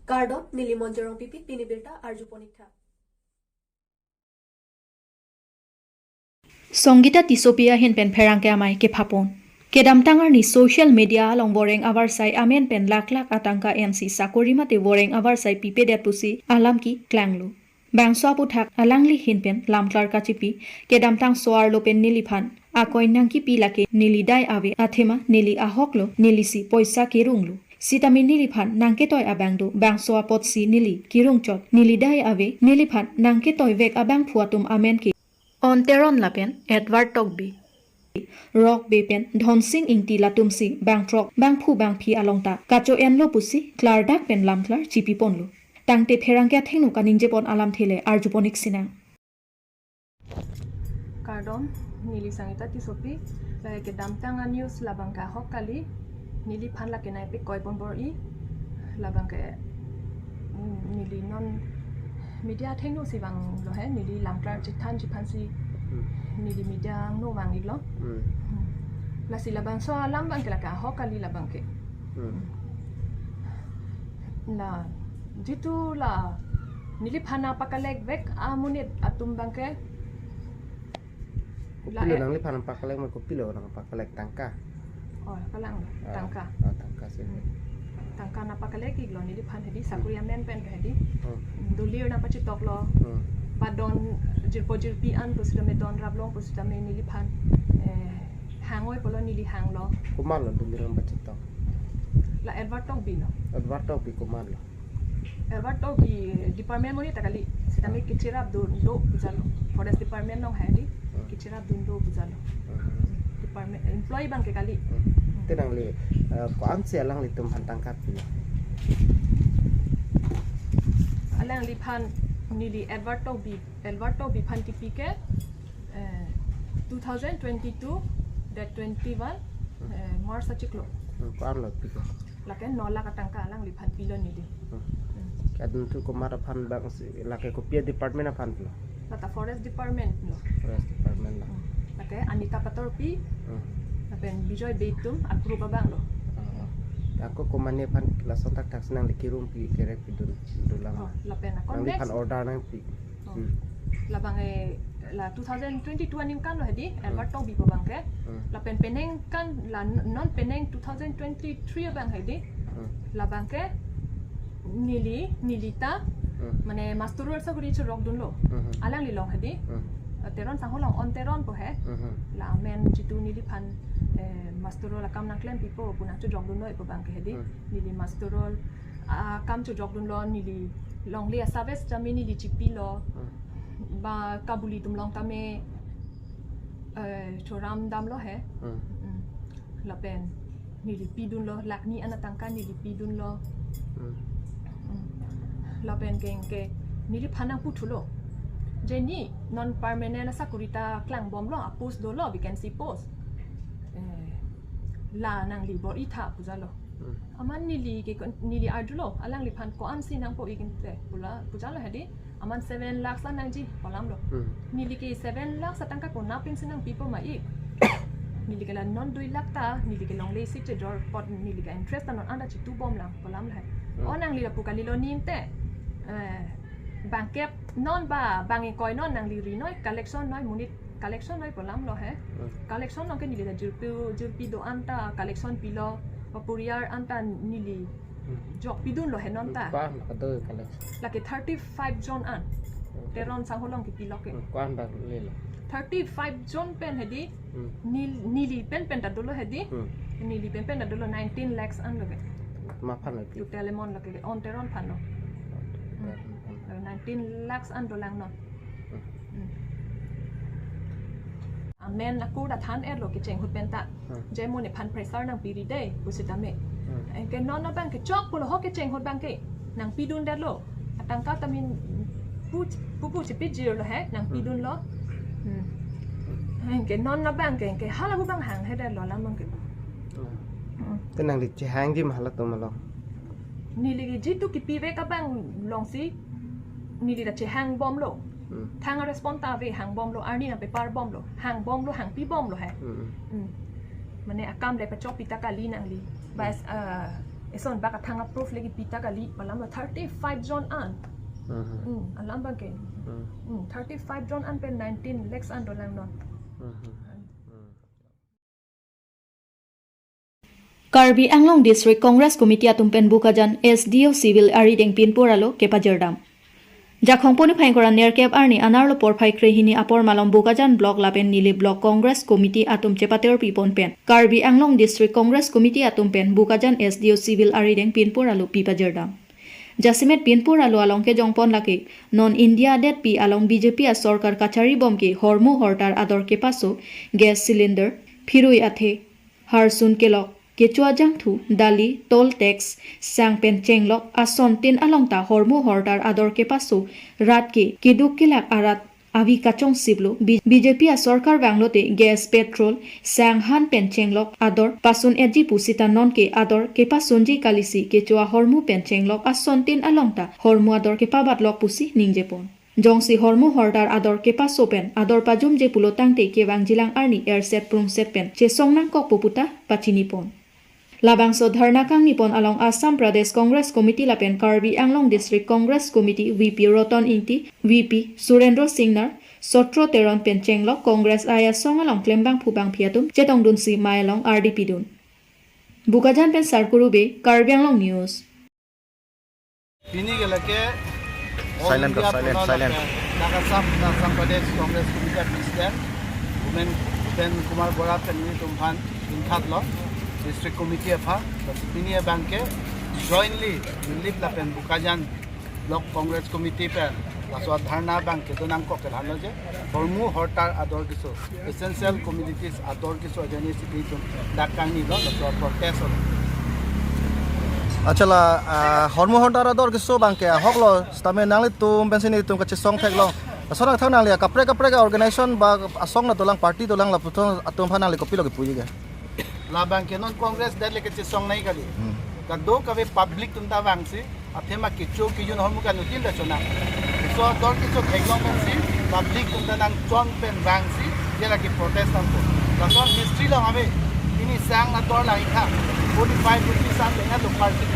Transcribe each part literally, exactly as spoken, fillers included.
Kardom, neli Monjorong Pipi, pini birta arjupon ik tha. Songita Tissopi ahin pen pherangke amei kephapon. Kedamtang arni social media along voreng avarsai amen pen lakh lakh atangka ensi sakori mate voreng avarsai pipedet pusi alam keklanglo. Bangso aputhak alangli ahin pen lamklar kachipi, kedamtang so-arlo pen neliphan akoi nangkipi lake neli dai ave athema neli ahoklo, nelisi poisa kerunglo. Sitame neliphan nangketoi abang do, bangso apotsi neli kerung chot, neli dai ave, neliphan nangketoi vek abangphu atum amen ke On Teron lapen Edward Tokbi, Rokbe pen Dhonsing Ingti latumsi bangthrok bangphu bangphi along ta kacho-enlo pusi klardak pen lamklar chipiponlo. Tangte pherangke athengno kaningjepon alamthe le arjupon ik sinang. Kardom, neli Sangita Tissopi, lake kedamtang a-news labang ke ahok kali, neliphan lake nai pe koipon bor-i, labang ke, mm, neli non media athengno si vanglo he, neli lamklar chethan chiphansi, Hmm. neli media angno vang iklo. Hmm. Hmm. Lasi labangso alam abang ke lake ahok kali labang ke. Hmm. La, jitu la, neliphan nangpakalek vek amonit atum abang ke. La Kopilo e- nangliphan nangpakalek ma kopilo nangpakalek tangka? Oh, kalang Ah, tangka. ah, tangka si. Hmm. Tangka nangpakalek iklo neliphan hedi, sakori amen pen ke hedi. Hmm. Dolir nangpachitoklo. Hmm. Padon jirpo jirpi an pusitame don rablong pusitame neliphan, eh, hangoi pulo neli hanglo. Komatlo dolir nangpachitok? La Edward Tokbi lo. Edward Tokbi komatlo? Edward Tokbi department monit ta kali, sitame kecherap dun do pujalo. Forest department along hedi, Hmm. kecherap dun do pujalo. Hmm. Department employee abang ke kali. Hmm. Te nangli, eh, ko-ansi alanglitum aphan tangka pi? Alangliphan neli Edward Tokbi, Edward Tokbi aphan kipi ke, eh, two thousand twenty-two date twenty-one, Hmm. eh, March achiklo. Hmm, ko-anlo pi ke? Lake no lakh atangka alangliphan pilo neli. Hmm. Hmm. Ke adun thu komat aphan abangsi, lake kopi department aphan pulo? Lata forest department lo. Forest department lo. Hmm. Lake Anita Patorpi, Hmm. lapen Bijoy Bey atum a-group abang lo. Ah, ah. Ako komatne aphan lason thakthak si nangli kerungpi kerek pidun dolang? Oh, lapen akon Nangliphan next order nangpi. Oh. Hmm. Labang e la two thousand twenty-two aningkan lo hedi, Hmm. Edward Tokbi pu abang ke. Hmm. Lapen peningkan la n-, non pening two thousand twenty-three abang hedi. Hmm. Labang ke neli, neli ta, Hmm. mane master role sakori chirok dunlo. Hmm. Alangli along hedi. Hmm. Teron sangho along On Teron pu he. Hmm. La amen jitu neliphan, eh, master role akam nangklempipo pu nangchojok dunlo ipu abang ke hedi. Hmm. Neli master role akam chojok dunlo, neli longle a-service tame neli chipilo. Hmm. Ba kabuli atum along tame, eh, choram damlo he. Hmm. Hmm. Lapen neli pidunlo, lakh ni an atangka neli pidunlo. Hmm. Hmm. Lapen ke, ke neliphan nangputhulo. Je ne non permanent asakori ta klangbomlo, a-post dolo, vacancy post. Eh, la nangli bor-i tha pujalo. Hmm. Amat neli ke kon-, neli arjulo, alangliphan ko-ansi nangpo ik inte, pula, pujalo hedi, amat seven lakhs an nangji, pu alamlo. Hmm. Neli ke seven lakhs atangka konat pensi nangpipo ma ik. Neli ke la non dui lakh ta, neli ke longle isi chejor apot, neli ke interest ta non anta chitubomlang, pu alamlo he. Hmm. O nangli lapu kalilo ne inte, eh, bangkep non ba, bang ingkoi non nangli rinoi, collection noi, monit collection noi pu alamlo he. Hmm. Collection along ke neli ta jirpi, jirpi do-an ta collection pilo, ba puriar an ta neli Hmm. jokpidunlo he non ta. Ko-an ado collection? Lake thirty-five jon an. Hmm. Teron sangho along kipilo ke. Hmm. Ko-an bang lelo? Thirty-five jon pen hedi, Hmm. nel-, neli pen pen ta dolo hedi. Hmm. Neli pen pen ta dolo nineteen lakhs an lo ke. Komat aphan lo pi? Total amount lo ke, On Teron aphan lo. Hmm. Hmm. Nineteen lakhs an dolang non. Hmm. Hmm. Amen ako ta than-etlo kecheng ahut pen ta. Hmm. Je mo nephan pressure nangpi ri dei, pusitame. Hmm. Anke non abang ke chok pulo ho kecheng ahut abang ke. Nangpidundetlo. Atangka tame pu, pu, pu chipijirlo he, Hmm. nangpidunlo. Hmm. Anke non abang ke, ke hala hu abang hanghe detlo alam abang ke. Hmm. Hmm. Te nangli chehangji ma halatum along? Neli ke jitu kipivek abang alongsi, neli ta chehangbomlo. Hmm. Thang a-response ta ave, hangbomlo, arni nangpeparbomlo. Hangbomlo, hangpibomlo he. Hmm. Hmm. Mane akam le pachokpi ta kali nangli. Ba Hmm. es-, ah, Eson bak athang a-proof legi pita kali, alam thirty-five jon an. Hmm. Hmm, alam bangke. Hmm. Hmm, thirty-five jon an pen nineteen lakhs an dolang non. Hmm. Karbi Anglong District Congress Committee atum pen Bokajan S D O civil arideng pinpur alo kepajirdam. Jakhong poni phai ingkoi ra nerkep arni anerlo porphai krehini apor malom Bokajan Block lapen Nilip Block Congress Committee atum chepaterpi pon pen Karbi Anglong District Congress Committee atum pen Bokajan S D O civil arideng pinpur alo pipajirdam. Jasemet pinpur alo along kejong pon lake non India detpi along B J P asorkar kachari bom ke hormu hortar ador kepaso, gas cylinder, phirui athe, harsun kelok, kecho ajangthu, dali, toll tax, sang pen chenglok, asontin along ta hormu hortar ador kepaso, rat ke keduk kelak arat avi kachongsiplo, B-, B J P asorkar vanglote gas, petrol, sang han pen chenglok ador pasun etji pusita nonke ador kepasunji kalisi kecho ahormu pen chenglok asontin along ta hormu ador kepabatlok pusi ningje pon. Jongsi hormu hortar ador kepaso pen ador pajumje pulo tangte kevangjilang arni erset prungset pen chesong nangkokpo puta pachini pon. Labangso dharna kangni pon along Assam Pradesh Congress Committee lapen Karbi Anglong District Congress Committee V P Roton Ingti, V P Surendra Singnar, Sotro Teron pen chenglok Congress ayasong along klembangphu bangphi atum chetongdunsi mei along ardi pidun. Bokajan pen Sarkuru Bey, Karbi Anglong News. Pini ke lake All Silent, India silent, Puna silent. Lake Naga Assam, Assam Pradesh Congress Committee President, Women Bhupen Kumar Bora pen nelitum aphan ingkhat lo, District Committee aphan, laso pini abangke jointly Nilip lapen Bokajan Block Congress Committee pen laso dharna abangke do nangkok ke lalo je, hormu hortar ador keso, essential commodities ador keso ajoine si nelitum dak kangni lo, laso protest lo. Achala, ah, hormu hortar ador keso abangke ahok lo, sitame nanglitum pensi nelitum kachesong thek lo. Lason athang nangli kaprek kaprek organization ba asong na dolang, party dolang, laputhot atum aphan nangli kopilo kipuji ke? Labangke non Congress det le kachesong nai kali. Hmm. Kadokave public atum ta vangsi, athema kecho kejun hormu ke anuttin ta chonang. Laso ador keso theklong pensi public atum ta nangchon pen vangsi, je lake protest nangpo. Lason history along ave, pini sang ador lang-ik tha, forty-five rupees an le-iklo per kg.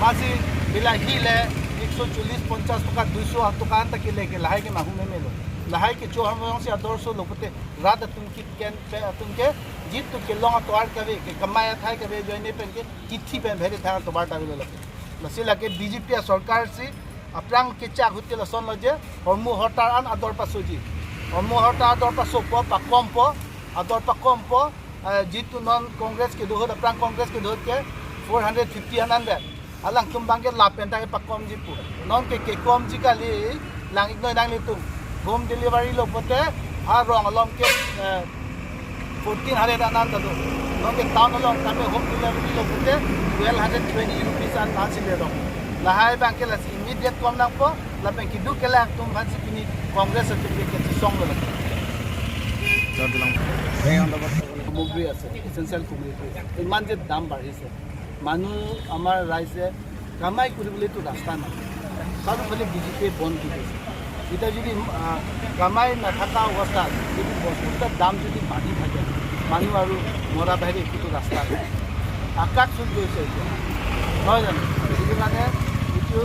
Masi Belahi le ek so chollis ponchas toka, dui so toka an ta kele ke, lahai ke mahu meme lo. Lahai kecho hormu si ador so lo pute rat atum kitken pe atum ke jitu kelong atovar kave, ke kamai athai kave ajoine pen ke kithi pen bheri thang atovar ta avelo lake. Lasi lake B J P asorkar si aphrang kechak ahut ke lason lo je, hormu hortar an ador pasoji. Hormu hortar ador pasopo, pakompo, ador pakompo, eh, jitu non Congress kedo ahut, aphrang Congress kedo ahut ke four hundred fifty an anvet. Alangtum abangke lapen ta kepakomji pu. Nonke kekomji kali, lang-iknoi nanglitum. Home delivery lo pute, arong along ke, eh, fourteen hundred an an ta do. Nonke town along tame home delivery lo pute, twelve hundred twenty rupees an ansi le do. Lahai abangke lasi immediate kom nangpo, lapen keduk kelak atum aphansi pini Congress atum ke kachesong lo lake. সামগ্ৰী আছে, essential commodity, ইমান যে দাম বাঢ়িছে, মানুহ, আমাৰ ৰাইজে কামাই কৰিবলৈতো ৰাস্তা নাই, চাৰিওফালে বিজেপিয়ে বন্ধ দি দিছে। এতিয়া যদি, আহ, কামাই নাথাকা অৱস্থাত যদি বস্তুকেইটাৰ দাম যদি বাঢ়ি থাকে, মানুহ আৰু মৰা বাহিৰে একোতো ৰাস্তা নাই। আকাশ চুই গৈছে এতিয়া, নহয় জানো? গতিকে মানে এইটো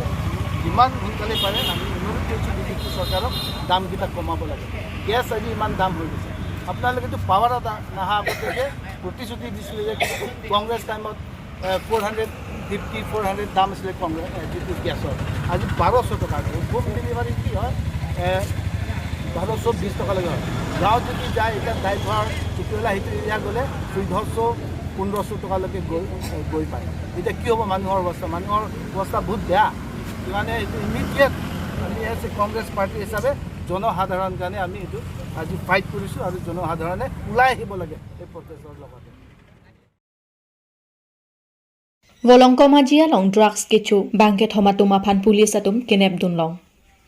যিমান সোনকালে পাৰে আমি অনুৰোধ কৰিছোঁ বিজেপি চৰকাৰক দামকেইটা কমাব লাগে। গেছ আজি ইমান দাম হৈ গৈছে। আপোনালোকেতো পাৱাৰ এটা নাহা আগতে যে প্ৰতিশ্ৰুতি দিছিলে যে কংগ্ৰেছ টাইমত, এ, four hundred fifty, four hundred দাম আছিলে কংগ্ৰেছ, এ, যিটো গেছৰ। আজি বাৰশ টকা। হোম ডেলিভাৰী কি হয়? এ, বাৰশ বিশ টকালৈকে হয়। গাঁৱত যদি যায়, এতিয়া দাইল ভাৰ ইটো এলা সিটো এৰিয়া গ'লে চৈধ্যশ, পোন্ধৰশ টকালৈকে গৈ, এ, গৈ পায়। এতিয়া কি হ'ব মানুহৰ অৱস্থা? মানুহৰ অৱস্থা বহুত বেয়া। সেইকাৰণে এইটো ইমিডিয়েট আমি এজ এ কংগ্ৰেছ পাৰ্টি হিচাপে জনসাধাৰণ কাৰণে আমি এইটো আজি ফাইট কৰিছোঁ আৰু জনসাধাৰণে ওলাই আহিব লাগে এই প্ৰটেষ্টৰ লগতে। Volongkom Aji along drugs kecho bangkethom atum aphan police atum kenep dunlong.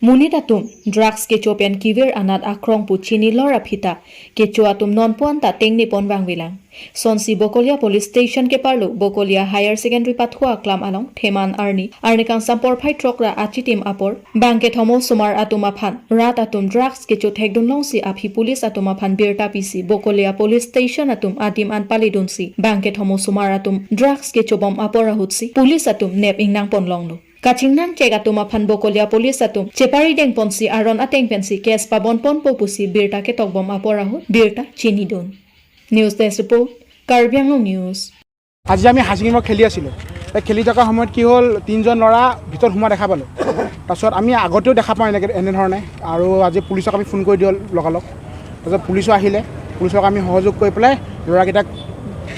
Monit atum drugs kecho pen kevir anat akrong pu chinilor aphi ta kecho atum non puan ta tengne pon vangvelang. Sonsi Bokolia Police Station keparlo Bokolia Higher Secondary pathua aklam along theman arni arni kangsam porphai throk ra achitim apor bangkethom osomar atum aphan rat atum drugs kecho thekdun longsi aphi police atum aphan birta pisi Bokolia Police Station atum adim an palidunsi bangkethom osomar atum drugs kecho bom apor ahutsi police atum nep ingnang pon longlo. Kachingnang chek atum aphan Bokolia police atum chepari deng ponsi aron ateng pensi case pabon ponpo pusi birta ketok bom apor ahut birta chinidun. News Desk Report, Karbi Anglong News. আজি আমি হাজিংমত খেলি আছিলোঁ। এই খেলি থকা সময়ত কি হ'ল, তিনিজন ল'ৰা ভিতৰত সোমোৱা দেখা পালোঁ। তাৰপিছত আমি আগতেও দেখা পাওঁ এনেকৈ, এনেধৰণে। আৰু আজি পুলিচক আমি ফোন কৰি দিওঁ লগালগ। তাৰপিছত পুলিচো আহিলে, পুলিচক আমি সহযোগ কৰি পেলাই ল'ৰাকেইটাক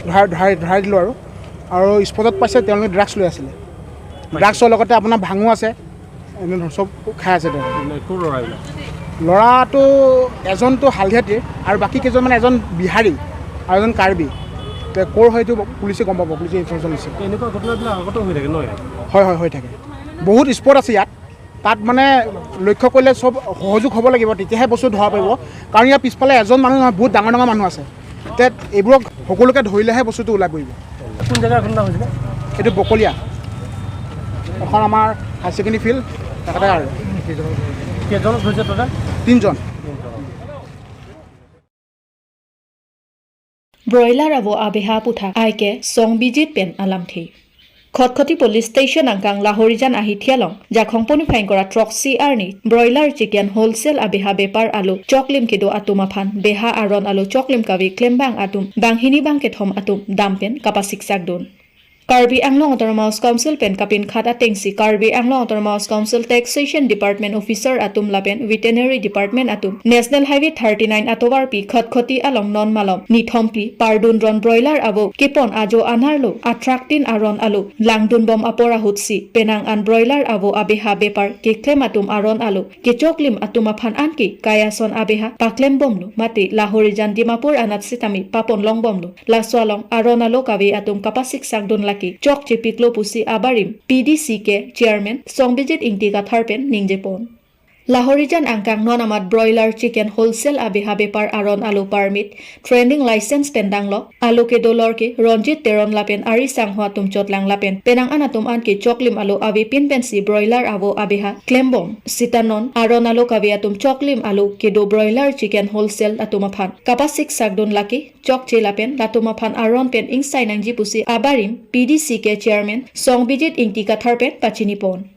ধৰাই, ধৰাই, ধৰাই দিলোঁ আৰু। আৰু স্পটত পাইছে তেওঁলোকে ড্ৰাগছ লৈ আছিলে। ড্ৰাগছৰ লগতে আপোনাৰ ভাঙো আছে, এনে ধৰ-, চব খাই আছে তেওঁ। মানে, ক'ৰ ল'ৰা এইবিলাক? ল'ৰাটো এজনটো হালধীয়াটিৰ আৰু বাকী কেইজন মানে এজন বিহাৰী আৰু এজন কাৰ্বি। তে ক'ৰ হয় এইটো পুলিচে গম পাব, পুলিচে ইনফৰমেশ্যন দিছে। এনেকুৱা ঘটনাবিলাক আগতেও হৈ থাকে ন ইয়াত? হয়, হয়, হৈ থাকে। বহুত স্পট আছে ইয়াত। তাত মানে লক্ষ্য কৰিলে চব সহযোগ হ'ব লাগিব, তেতিয়াহে বস্তু ধৰা পৰিব। কাৰণ ইয়াৰ পিছফালে এজন মানুহ নহয়, বহুত ডাঙৰ ডাঙৰ মানুহ আছে। তে এইবোৰক সকলোকে ধৰিলেহে বস্তুটো ওলাই পৰিব। কোন জেগাৰ ঘটনা হৈছিলে? এইটো বকলীয়া, এখন আমাৰ হায়াৰ ছেকেণ্ডেৰী ফিল্ড, তাতে আৰু। কেইজন ধৰিছে টোটেল? তিনিজন। Broiler avo abeha aputhak aike Songbijit pen alamthe. Khatkhati Police Station angkang Lahorijan ahithi along Jakhong poni phaingkora throksi arni broiler chicken wholesale abeha bepar alo choklim kedo atum aphan beha aron alo choklim kave klembang atum banghini bangkethom atum dam pen kapasiksakdun. Karbi Anglong Autonomous Council pen kapinkhat atengsi Karbi Anglong Autonomous Council Taxation Department Officer atum lapen Veterinary Department atum National Highway thirty-nine atovarpi Khatkhati along non malom nithom phli pardun ron broiler avo kepon ajo anerlo atraktin aron alo langdun bom apor ahutsi penang an broiler avo abeha bepar keklem atum aron alo kechoklim atum aphan anke kayason abeha paklem bomlo mate Lahorijan Dimapur anat sitame papon long bomlo. Laso along aron alo kave atum kapasiksakdun lake chokche piklo pusi abarim P D C K Chairman Songbijit Ingti Kathar pen ningjepon. Lahorijan angkang non amat broiler chicken wholesale abeha bepar aron alo permit, trading license pen danglo, alo kedo lorke Ronjit Teron lapen ari sangho atum chotlang lapen penang an atum anke choklim alo avepin pensi broiler avo abeha klembom. Sita non aron alo kave atum choklim alo kedo broiler chicken wholesale atum aphan kapasiksakdun lake chokche lapen latum aphan aron pen ingsai nangji pusi abarim P D C K Chairman Songbijit Ingti Kathar pen pachinipon.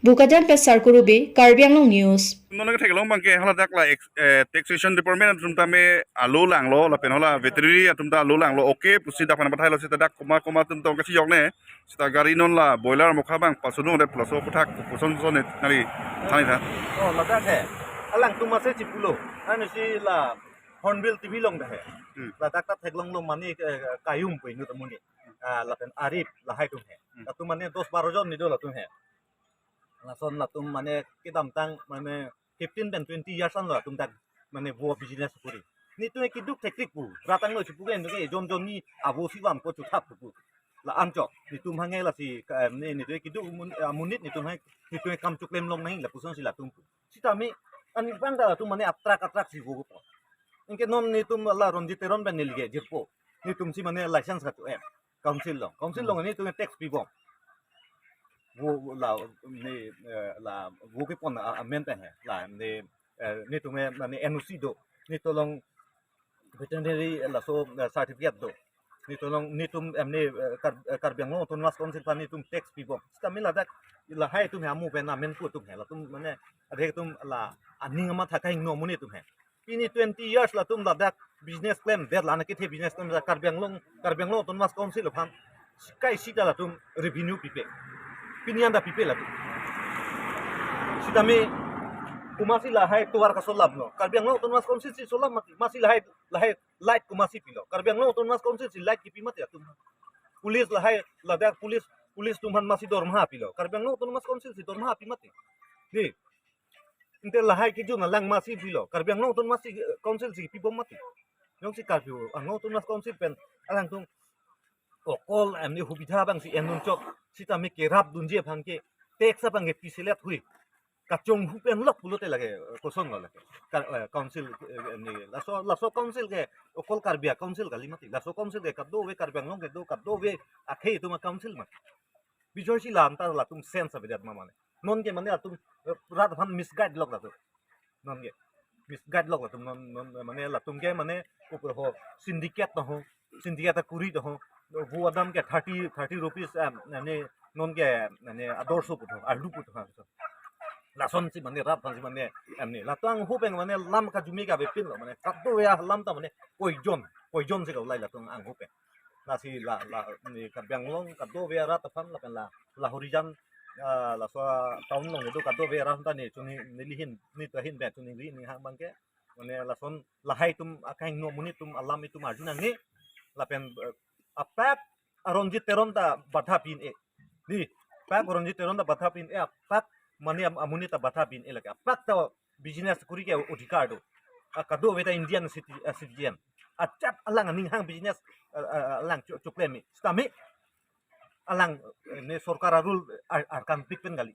Bokajan pen Sarkuru Bey, Karbi Anglong News. Nonke theklong abangke hala dak la ex-, eh, Taxation Department atum tame alo langlo lapen hala veterinary atum ta alo langlo, okay pusi dak aphan pathailo, sita dak koma koma atum tong kachijokne, sita gari non la boiler mokha abang pasunu de plus o puthak puson son ne nari thani tha. Oh, ladak he. Alangtum ase chipulo. Ansi la Hornbill T V along dak he. Hmm. Ladak ta theklonglo mane, eh, kayum pu inut amonit. Ah, lapen Arif lahai atum he. Hmm. Latum mane dos baro jon nido latum he. Lason latum mane kedamtang mane fifteen pen twenty years anlo latum dak mane vo business kori. Netum ke keduk thektik pu. Ratanglo chipu ke netum ke jon jon ni avo si vampo chuthap pu. La anchot netum hanghe lasi ka, ne, netum ke keduk amun-, amonit netum hanghe netum ke kam choklem long nangji lapusonsi latum pu. Sitame anbang ta latum mane atrak atrak si vo po. Anke non netum la Ronjit Teron pen neli ke jirpo. Netumsi mane license katu em. Council along. Council along netum tax pibom. Vo la ne, eh, la vo kepon a, amen pen he. La ne, eh, netum ke mane N O C do. Netum along veterinary laso, eh, certificate do. Netum along netum em ne, eh, Kar-, eh, Karbi Anglong Autonomous Council aphan netum tax pibom. Sitame ladak lahai atum he amu pen amen pu atum he. Latum mane adhe atum la aning amatha kahingno amonit atum he. Pini twenty years latum ladak business klemdet, la anke the business klemdet, Karbi Anglong, Karbi Anglong Autonomous Council aphan kai sita latum revenue pipe. Pini anda pipe latum. Sitame komatsi lahai tovar kasolamlo. Karbi Anglong Autonomous Council si solam mati, masi lahai, lahai light komatsi pilo. Karbi Anglong Autonomous Council si light kipi mati atum. Police lahai, ladak police, police atum aphan masi dormaha pilo. Karbi Anglong Autonomous Council si dormaha pi mati. Di. Ante lahai kejun alang masi pilo. Karbi Anglong Autonomous, eh, Council si pibom mati. Jongsi Karbi Anglong Autonomous Council pen alangtum okol em ne hubidha abangsi en dun chok. Sitame kerap dunji abangke tax abangke piselet hui. kachonghu pen lok pulote lake, eh, koson lo lake. Ka-, eh, council, eh, ni, laso, laso council ke, okol Karbi a-council kali mati. Laso council ke kadokave Karbi Anglong kedo, kadokave akhei atum a-council ma. Bijorsi la anta latum sense avedet ma mane. Non ke mane atum, eh, rat aphan misguide lok latum. Non ke misguide lok latum non, non, eh, mane latum ke mane upro ho syndicate to ho, syndicate akuri to ho. Vo adam ke thirty, thirty rupees, eh, mane non ke mane ador so puto, arlu puto ha. Lasonsi mane rat aphansi mane, em, ni latum anghu pen mane lam kajumi kavepin lo mane kadokave alam ta mane poison, poison si kalai latum anghu pen. Lasi la, la, ni Karbi Anglong kadokave arat aphan lapen la, la Horijan, ah, laso town along kedo kadokave arat ta ni chuningri, neli ahin, neli ta ahin pen chuningri ning hang abang ke. Mane lason lahai atum akang no amonit atum alam itum arju nangne. Lapen, eh, apak a Ronjit Teron ta badha pin-e. Di, pak Ronjit Teron ta badha pin-e, apak mane am-, amonit ta badha pin-e lake. Apak ta business kuri ke odhikar do. Ah, kadokave ta Indian citi-, ah, citizen. Ajat alang aning hang business, ah, ah, alang chu-, chuklem-e. Sitame alang, eh, ne sorkar a-rule ar-, arkan pik pen kali.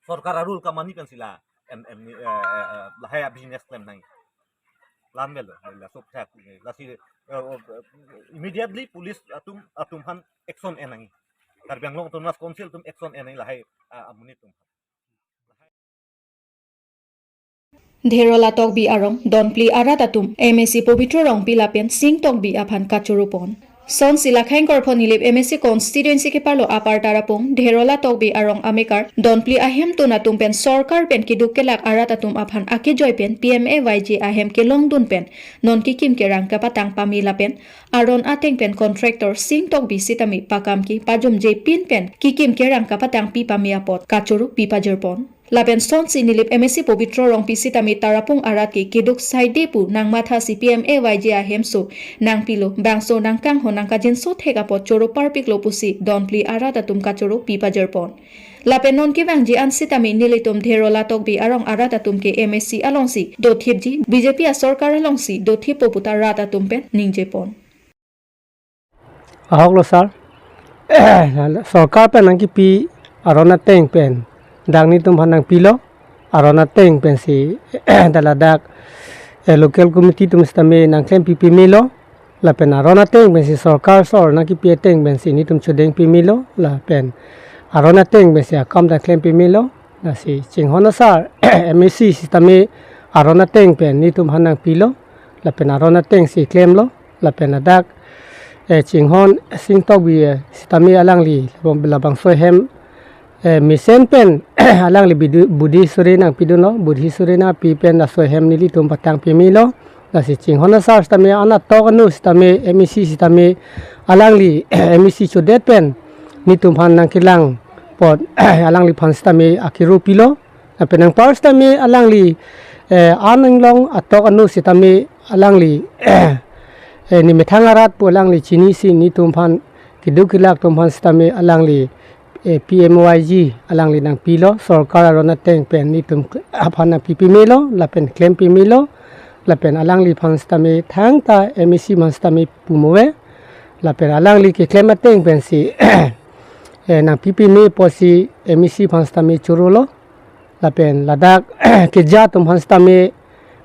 Sorkar a-rule kamani pensi la, em, em, ni, eh, eh, eh, lahai a-business klem nang. Lam velo, laso prak, eh, lasi, eh, oh, eh, immediately police atum, atum aphan action en nang. Karbi Anglong Autonomous Council atum action en nang lahai, ah, amonit atum. Dherola Tokbi arong Donpli arat atum M A C Pobitro Rongpi lapen Sing Tokbi aphan kachoro pon. Sonsi la Khengkor Phonilip M A C constituency keparlo Upper Tarapung, Dherola Tokbi arong amekar Donpli ahemtun atum pen sorkar pen keduk kelak arat atum aphan akejoi pen P M A Y G ahem kelongdun pen non kekim kerang kapatang pame lapen aron ateng pen contractor Sing Tokbi sitame pakam kepajomje pin pen kekim kerang kapatang pi pame apot kachoro pi pajir pon. Lapen sonsi Nilip M A C Pobitro Rongpi sitame Tarapung arat ke keduk saide pu nangmathasi P M A Y G ahemso nangpilo, bangso nangkanghon nangkajinso thek apot choro parpiklo pusi Donpli arat atum kachoro pi pajir pon. Lapen non kevangji an sitame nelitum Dherola Tokbi arong arat atum ke M A C alongsi dothipji, B J P asorkar alongsi dothippo puta rat atum pen ningje pon. Ahok lo sir. Sorkar pen nangkipi aron ateng pen dak netum aphan nangpilo. Aron ateng pensi dak ladak, eh, local committee atum sitame nangklem pi pamelo. Lapen aron ateng pensi sorkar sor nangkipi ateng pensi netum chodeng pamelo. Lapen aron ateng pensi akam ta klem pamelo. Lasi chinghon asar M A C sitame aron ateng pen netum aphan nangpilo. Lapen aron atengsi klemlo. Lapen ladak, eh, chinghon Sing Tokbi, eh, sitame alangli labang, labangso ahem, eh, mesen pen alangli bidi-, budi suri nangpidunlo, budi suri nangpi pen laso ahem nelitum patang pamelo. Lasi chinghon asar sitame anatok anu sitame M A C sitame alangli M A C chodet pen netum aphan nangkelang apot alangliphan sitame akiro pilo. Lapen anpar sitame alangli, eh, an inglong atok anu sitame alangli, eh, ne methang arat pu alangli chinisi netum aphan keduk kelak atum aphan sitame alangli, eh, P M Y G alangli nangpilo, sorkar aron ateng pen netum aphan nangpi pamelo, lapen klem pamelo, lapen alangliphan sitame thangta M A C aphan sitame pu mo ave, lapen alangli keklem ateng pensi, eh, nangpi pame pusi M A C aphan sitame chorolo. Lapen ladak keja atum aphan sitame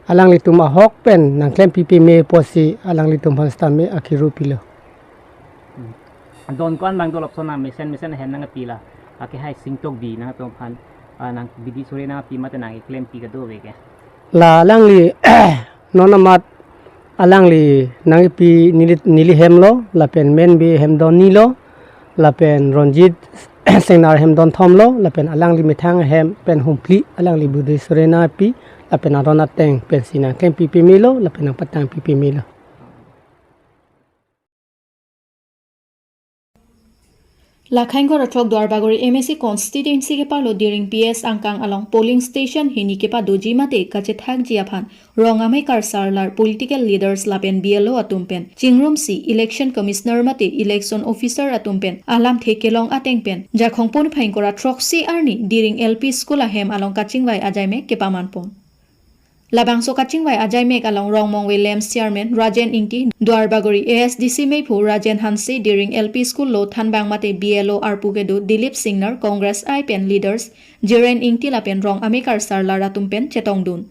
alanglitum ahok pen nangklem pi pame pusi alanglitum aphan sitame akiro pilo. Hmm. Don ko-an abang dolok sona mesen mesen ahem nangpi la. Ake hai Sing Tokbi nangtum aphan, ah, nang bidi suri nangpi mate nangklem pi kadokave ke. La alangli non amat alangli nangpi neli, neli hemlo, lapen men bi hem don nilo, lapen Ronjit Singnar hem don thomlo, lapen alangli methang hem pen humpli, alangli budi suri nangpi, lapen aron ateng pensi nangklem pi pamelo, lapen nangpatang pi pamelo. La Khengkor athok Duarbagori M A C constituency keparlo Diring P S angkang along polling station hini kepadoji mate kachethakji aphan rong amekar sarlar political leaders lapen B L O atum pen chingrumsi election commissioner mate election officer atum pen alamthe kelong ateng pen Jakhong pon phai ingkoi ra throksi arni Diring L P school ahem along kachingvai ajai me kepaman pon. Labangso kachingvai ajaimek along Rongmongve Lamps Chairman Rajen Ingti, Duarbagori A S D C meiphu Rajen Hanse, Diring L P School lo thanbang mate B L O arpu kedo Dilip Singnar, Congress I pen leaders Jiren Ingti lapen rong amekar sarlar atum pen chetongdun.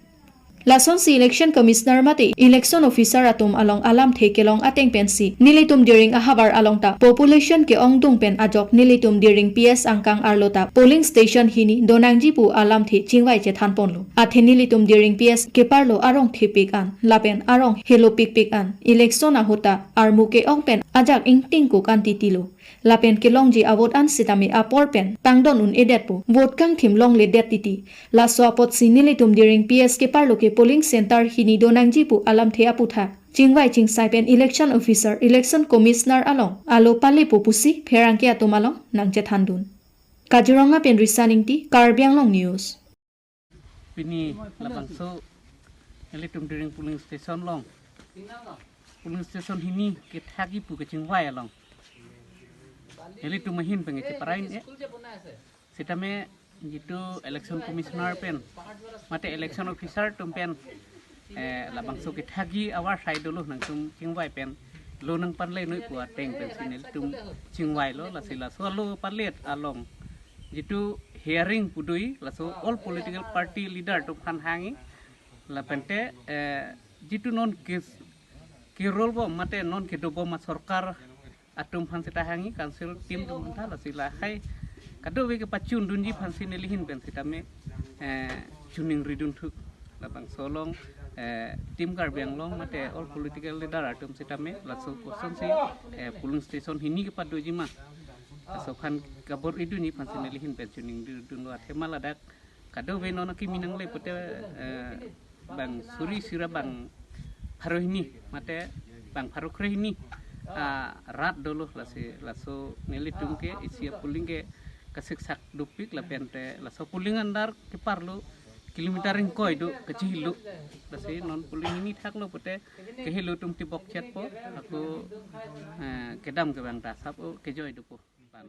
Lasonsi Election Commissioner mate Election Officer atum along alamthe kelong ateng pensi nelitum Diring ahavar along ta population ke-ongdung pen ajok nelitum Diring P S angkang arlo ta polling station hini donangji pu alamthe chingvai chethanponlo. Athe nelitum Diring P S keparlo arong thepik an lapen arong helopikpik an election ahut ta armu ke-ong pen ajak ingtingkuk an titilo. Lapen kelongji avote an sitame apor pen tangdon un-edetpo, vote kangthim longledet titi. Laso apotsi nelitum Diring P S keparlo ke polling center hini donangji pu alamthe aputhak chingvai chingsai pen Election Officer, Election Commissioner along alo palepo pusi pherangke atum along nangchethandun. Kaziranga pen Risan Ingti, Karbi Anglong News. Pini labangso nelitum Diring polling station along, polling station hini kethakji pu kachingvai along nelitum ahin pen cheparai-e. Sitame jitu Election Commissioner pen mate Election Officer atum pen, eh, labangso kethakji avar sai dolo, nangtum chingvai pen lo nangpanle noi pu ateng pensi nelitum chingvailo. Lasi laso lo palet along jitu hearing pudoi, laso all political party leader atum aphan hangji, lapente, eh, jitu non ke, kerol bom mate non kedobom asorkar atum aphan seta hangji, council team atum aphan ta, lasi lahai kadokave kepachundunji aphansi neli ahin pen sitame, eh, choningridun thu. Labangso along, eh, Team Karbi Anglong mate all political leader atum sitame laso kosonsi, eh, polling station hini kepadoji ma, laso aphan kabor-idunji aphansi neli ahin pen choningridunlo. Athema ladak kadokave non akimi nangle pute, eh, bang suri sira bang pharo hini mate bang pharo kre hini, ah, rat dolo. Lasi laso nelitum ke isi a-polling ke kasiksak dopik lapente laso polling andar keparlo kilometer ingkoi do kachihilo. Lasi non polling hini thaklo pute kehelo atum tibokchetpo, ako, eh, kedam ke bang ta sap o kejoi dopo. Pan.